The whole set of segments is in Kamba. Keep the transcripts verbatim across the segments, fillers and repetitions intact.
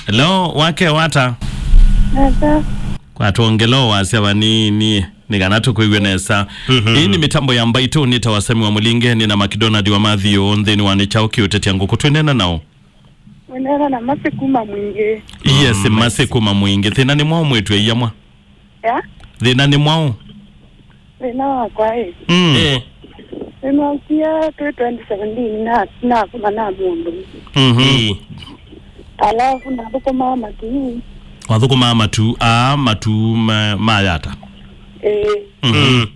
Hello, wake wata? Nesa. Kwatwongela wasya vanini, nĩ kana tũkwĩw'e nesa. Mhm. Ĩĩ nĩ mĩtambo ya Mbaitũ, nĩ ta wasemi wa Mũlinge, nĩ na McDonald wa Mathiũ, nthĩnĩ wa Nĩ Kyaũ Kĩũtetya Ngũkũ, twĩneena nao? Wĩneena na Masi kuma Mwingĩ. Yes, mm, Masi kuma Mwingĩ. Thĩna nĩ mwaũ mwĩtw'e iamwa? Ya? Thĩna nĩ mwaũ? Thĩna wakwa ĩ. Mm. Eh. Nĩnookie twĩ twenty seventeen na, nakoma na mũndũ. Mhm. Ĩĩ. Alafu nathũkũmaa matu. Wathũkũmaa matu, aa, matu ma, ma yata? Ĩĩ. Mhm. Mm.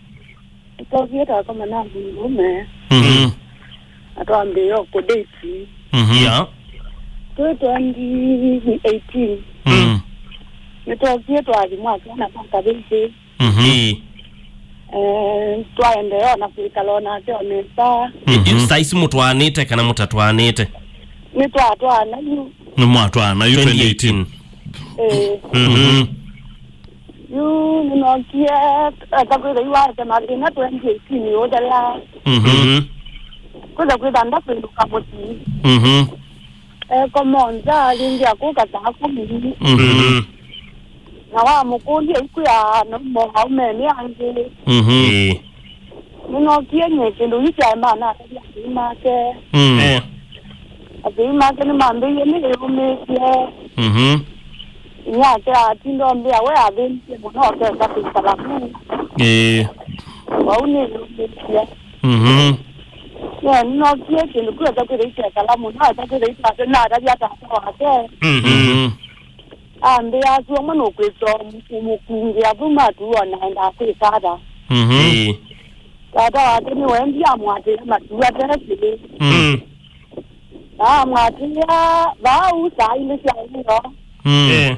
Nĩtookie twakoma na mũndũũme. Mhm. Na twambĩĩa kũdate. Mhm. Yeah. Twĩ twenty eighteen. Mm. Nĩtookie twathi mwaka na mwaka vĩngĩ. Mhm. Ĩĩ. Eh, twaendeea na kwĩkala o nake o nesa. Mhm. Yu saizi mũtwaanĩte kana mũtatwaanĩte? Nĩtwatwaana yu. Nĩmwatwaana yu twenty eighteen. Ĩĩ. Mhm. Yu nĩnookie, eka kwĩthĩwa ete mathĩna twenty eighteen ũthela. Mhm. Mhm. Kwĩtha kwĩtha ndakwĩnũka mũsyĩ. Mhm. Ekomonza, rĩngĩ akũka saa kũmi. Mhm. Na wamũkũlya ikwĩa no moaũmene angĩ. Mhm. Ĩĩ. Nĩnookie nyie kĩndũ yu kyaema na athei make. Mm. Eh. Athei make nĩmambĩie nĩyĩũmĩtye. Mhm. Inyake atinda ombĩa we athĩnisye mũno akesa kwĩkala ku. Ĩĩ. Vau nĩyĩũmĩtye. Mhm. Nĩnookie kĩndũ kĩu ata kwĩthĩwa itekala mũno, ata kwĩthĩwa itwate na atavya tata wake. Mhm. Mhm. Ambĩa asu amwe nũkwĩsa ũmũkungĩa vu matu ona endaa kwĩkatha. Mhm. Ĩĩ. Tata wake nĩwaendie amwatĩĩa matu atesĩ. Mm. Na amwatĩĩa vau saa ilĩ sya wĩoo. Mm. Eh.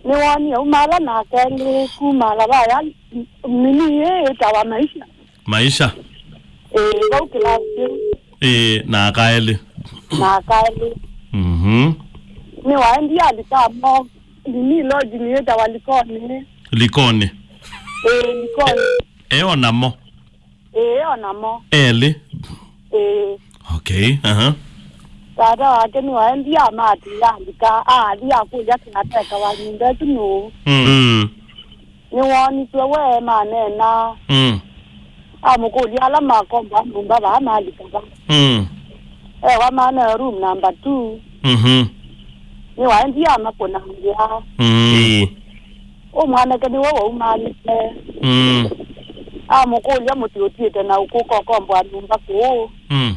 Nĩwoonie aumaala na kelĩ kumaala vaya nini ĩĩ ĩtawa Maisha. Maisha. Ĩĩ, vau kĩlasi kĩu. Ĩĩ, na akaelĩ. Na akaelĩ. Mhm. Nĩwaendie alika mo nini lodge nĩ ĩtawa Likoni. Likoni. Ĩĩ, Likoni. E o namo. Ĩĩ, o namo. Elĩ. Ĩĩ. Okay, aha. Tata wake nĩwaendie amatĩĩa alika, athi akũlya kĩnateka wa nyũmba ĩsu nũũ. Mm. Mm. Nĩwoonisye we maneena. Mm. Amũkũlya ala makomboa nyũmba vaa malika va. Mm. Ewa mana room number two. Mhm. Nĩwaendie amakũnangĩa. Mm. Ĩĩ. Ũ mwanake nĩwe waumalĩte. Mm. Amũkũlya mũsyĩ ũtiĩte na ũkũka ũkomboa nyũmba kũũ. Mm.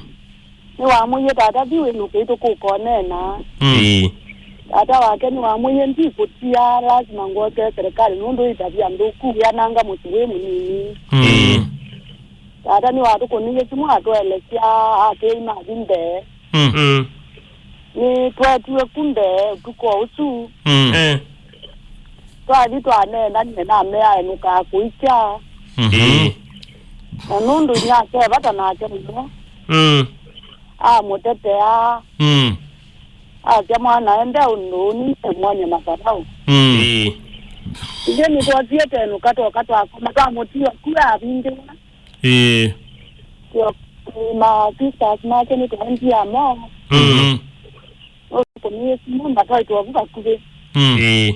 Nĩwamwĩie tata, "Thi wĩnũke itũkũkonena." Mm. Ĩĩ. Tata wake nĩwamwĩie, "Ndikũtia, lasima ngwokee serikali nũndũ ĩtavya nthũku, wĩananga mũsyĩ wĩ mũnini." Mm. Ĩĩ. Tata nĩwatũkũnĩie simũ atũelesya atĩĩi mathi mbee. Mm. Mm. Nĩtwetiwe ku mbee ũtukũ o ũsu. Mm. Eh. Twathi twaneenanie na meaenũkaa kũikya. Mhm. Ĩĩ. Na nũndũ inyake e vata nake mũno, mm, amũtetea. Mm. Asya, "Mwana ende ũndũ ũnĩ, emwony'e mathalaũ." Mm. Ĩĩ. Ithyĩ nĩtwosie tenũka twoka twakoma, twamũtia ku avingĩwa. Ĩĩ. Tyo, ma sisters make nĩtwaendie amo. Mhm. Ũkũnie simũ na twaitwa vu vakuvĩ. Mm. Ĩĩ.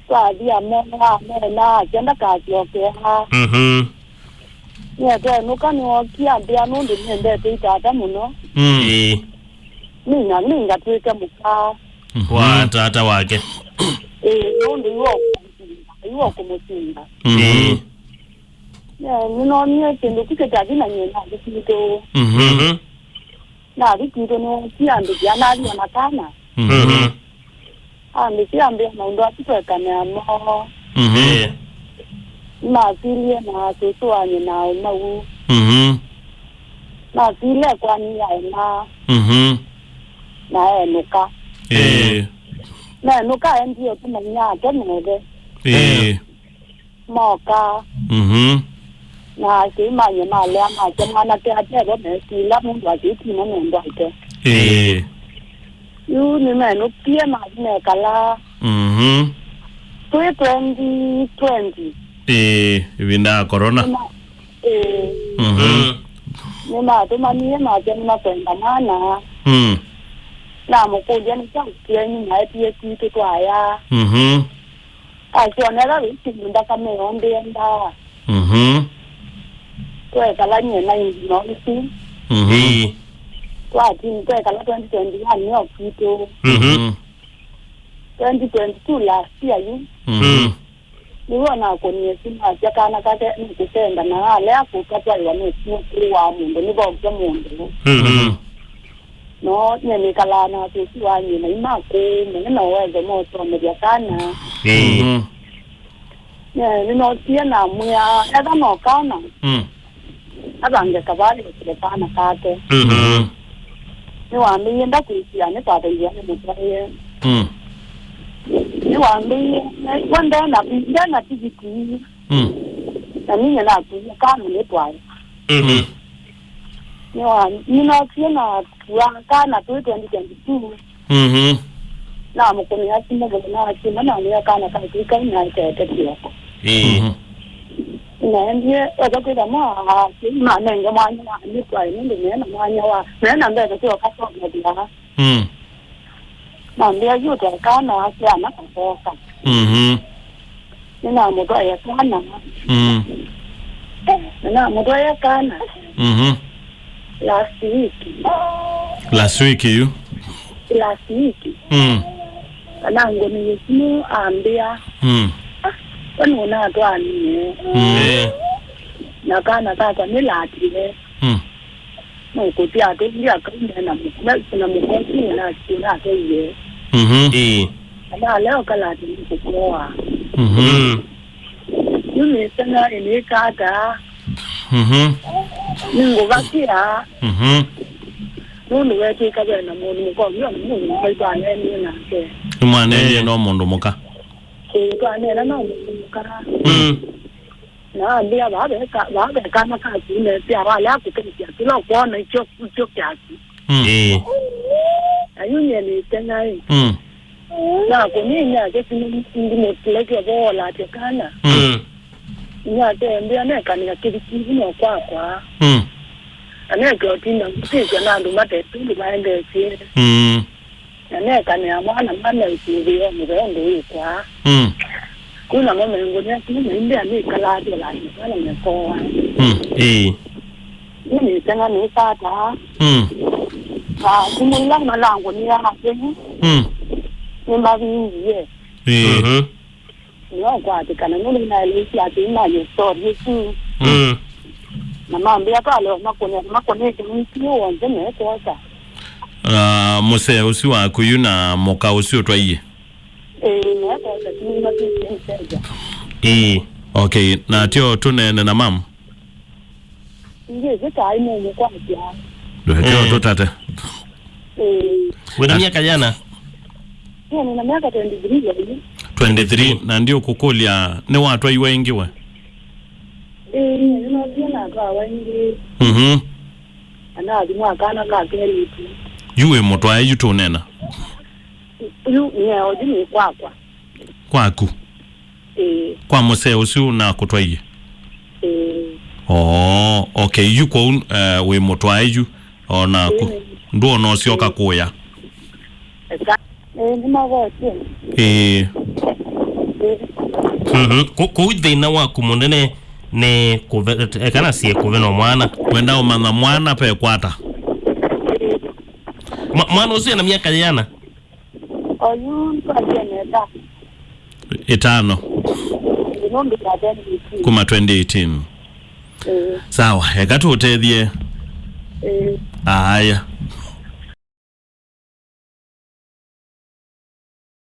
Twathi amo, amena, akenda kasyokea. Mhm. Nĩetwenũka nĩwookie ambĩa nũndũ nĩendete itata mũno. Mm. Ĩĩ. Nĩna, nĩngatw'ĩke mũka. Mhm. Wa tata wake. Ĩĩ, nũndũ iwe ũkũmũsinda, iwe ũkũmũsinda. Mhm. Ĩĩ. Yeah, nĩnoonie kĩndũ kĩu kĩtathi na nyie nathi kwitũ. Mhm. Mhm. Nathi kwitũ nĩwookie andĩkĩa nathi ona kana. Mhm. Mhm. Andĩkĩa ambĩa maũndũ asu twekanĩa mo. Mhm. Ĩĩ. Nasilie na sũsũ wa nyina ũmau. Mhm. Nasile kwani yaema. Mhm. Na enũka. Ĩĩ. Nenũka endie kũmanya ake mothe. Ĩĩ. Moka. Mhm. Na akĩimanya malea make mwanake atevo mesila mũndũ akĩtina nũndũ ake. Ĩĩ. Yu nĩmenũkie mathi mekala. Mhm. Twĩ twenty twenty. Ĩĩ, ĩvinda ya corona. Nĩma-, ĩĩ. Mhm. Mm. Nĩmatũmanie make nĩmakwenda mwana. Mm. Namũkũlya, "Nĩ kyaũ kyenyu mwaetie kwitũ twaya?" Mhm. Asyonela wĩkĩlu nthakame yo ndĩendaa. Mhm. Twekalany'e na ingino isu. Mhm. Ĩĩ. Twatini, twekala twenty twenty-one nĩyo kwitũ. Mhm. Mhm. Twenty twenty-two last year yu. Mhm. Mm. Nĩw'o nakũnie simu asya kana kake nĩkũsenda na alea kũtwa twaĩwa nĩ mũkũũ wa mũndũ nĩvokya mũndũ. Mhm. No, nyie nĩkalaa na asũsĩ wa nyie na imakũũ mene na ũwezo mosomethya kana. Ĩĩ. Mhm. Nyie nĩnosie namwĩa, etha no kana, mm, avange kavaa yũkĩle kana kake. Mhm. Nĩwambĩie ndakwĩsĩa nĩkwatethya nĩmũtwaĩe. Mm. Nĩwambĩie, we ndena, ndena tigiti. Mm. Na ninyie nakuie kana nĩtwae. Mhm. Nĩwa-, nĩnokie na tua kana twĩ twenty twenty-two. Mhm. Namũkũnĩa simũ mũthenya wa kyumwa namwĩa kana kaku kau naetete kĩoko. Ĩĩ. Mhm. Naendie eka kwĩtha mwa asyai manenge mwanya wa nĩtwae nũndũ meena mwanya wa, meena mbesa syoka somethia. Mm. Nambĩa yu tweka na asyana kakoka. Mhm. Nĩnamũtwaie kana. Mm. Nĩnamũtwaie kana. Mhm. Last week. Last week yu? Last week. Mm. Kana ngũnĩie simũ ambĩa. Mm. "Ah, we nũnatwanie." Mm. Eh. Na kana kakwa nĩlatile. Mm. Nũkũtia atũngi akaume na mũk-, na, na mũkosi ũnatũie. Mhm. Ĩĩ. Ala leo kalati nĩkũkoa. Mhm. Mm. Yu mĩsena ĩnĩkata. Mhm. Nĩngũvakĩa. Mhm. Nũndũ wetwĩka ve na mũndũ mũka ũngĩ, ona mũndũ mũka itwanenie nake. Nĩmwanenie, eh, no mũndũ mũka. Ĩĩ, twaneena no mũndũ mũka. Mm. Na ambĩa, "Vaa ve ka-, vaa ve kana kaku nesya, wale akũkesya kĩla ũkwona ikyo, ikyo kyaku." Mm. Ĩĩ. Na yu nyie nĩteng'aĩ. Mm. Na kũninyake simũ ndimũlekya vola atĩ kana. Mm. Nyatembea nekanĩa kĩvikivi no kwakwa. Mm. Na neke ũtinda ngũsĩsya na andũ matetũ ndĩmaendesye. Mm. Na nekanĩa mwana mwana ĩkũvĩo mũvea ũndũ wĩkwaa. Mm. Kwĩna mamengo nĩaku maimbĩa nĩkalaa tũlani mwana mekoa. Mm. Ĩĩ. Nĩnĩtenga nĩsata. Mm. Na simũ ila malango nĩyakeni. Mm. Nĩmavingie. Ĩĩ. Mhm. Nĩwakwatĩkana nũndũ nĩnaeleisye atĩ imanye story ĩsu. Mm. Na mambĩa twaleo makũnĩa, makũnĩte wiki ũũ w'onthe mekwosa. Ah, mũsee ũsu waku yu na mũka ũsu ũtwaie? Ĩĩ, mekwosa, simu matwĩkie mteja. Ĩĩ. Okay, na tyo tũneene na mam? Ingĩ ĩkĩtai mũmũkwatya. Ndũhekeo, eh, tũtate. Ĩĩ. Wĩna myaka yana? Ĩĩ, nĩna myaka twenty-three yaĩ. Twenty-three. Na ndiũkũkũlya, nĩwatwaiwe ĩngĩ we? Ĩĩ, nĩnosie natwawa ĩngĩ. Mhm. Anathimwa akana ka kelĩtu. Yu wĩ mũtwae yu tũnena? Yu, nyie oyu nĩ kwakwa. Kwaku? Ĩĩ. Kwa mũsee ũsu nakũtwaie? Ĩĩ. Oo, okay. Yu kwoou, eh, wĩ mũtwae yu o naku? Ĩĩ. Ndwona ũsyoka kũya? Eka. Ĩĩ, nĩmavotie. Ĩĩ. Ĩĩ. Mhm. Kũ-, kũu thĩna waku mũnene nĩ kũve-, ekana sie kũve no mwana. Wenda ũmanya mwana pekwata. Ĩĩ. Mwa-, mwana ũsu ena myaka yĩana? Oyu twatie meta. Ĩtano. Nũndũ ya twenty eighteen. Kuma twenty eighteen. Eh. Sawa, eka tũũtethye. Eh. Aya.